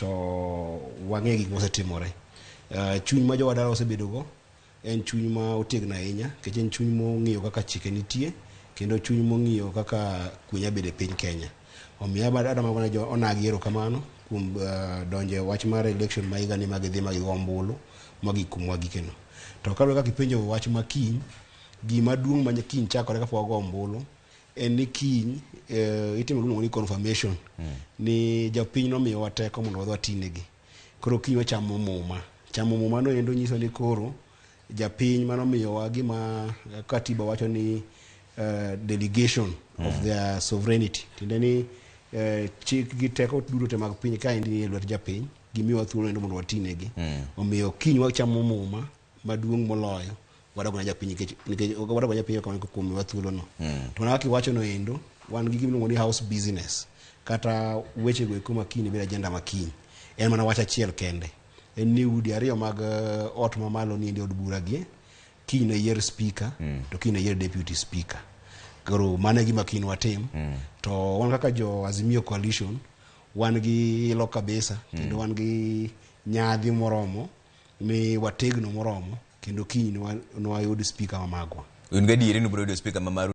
To wang'e gik mosetimore. Chuny ma jowadala osebedogo en chuny ma otegno ahinya nikech en chuny mong'iyo kaka chike nitie kendo chuny mong'iyo kaka kwe nya bedo e piny Kenya. Omiyo adwa mana jo onagi erokamano kuom donjo e wach mar election ma higani ma gidhi ma gigo ombulu ma gikumwa gikeno. To kaluwore kaka ipenjo wach ma kiny, gima duong' ma kiny chakore kapok wago ombulu en ni kiny itimo gimiluongo ni confirmation ni jopiny nomiyowa teko mondo wadhi watinegi. Koro kiny wachamo muma. Chamo muma no endo nyiso ni koro japiny manomiyowa gima katiba wacho ni delegation of their sovereignty. Tiende ni chik gi teko duto te mag piny kaendi nie lwet japiny, gimiyowa thuolo endo mondo watinegi. Omiyo kiny wachamo muma maduong' moloyo wadogo ne japiny nikech wadogo ne japiny kamano kuom miyowa thuolo no. To mana kaka iwacho no endo, wan gi gimiluongo ni house business kata weche go eko ma kiny bedo agenda ma kiny. En mana wach achiel kende. En ni udi ariyo mag ot mamalo ni endi od bura gi kiny ne yier speaker to kiny ne yier deputy speaker. Koro mano e gima kiny watim. To wan kaka jo Azimio Coalition wan gi ilo kabisa kendo wan gi nyadhi moromo mi wategno moromo kendo kiny nwayud speaker ma magwa. Un gadieri ni ubiro yudo speaker ma maru.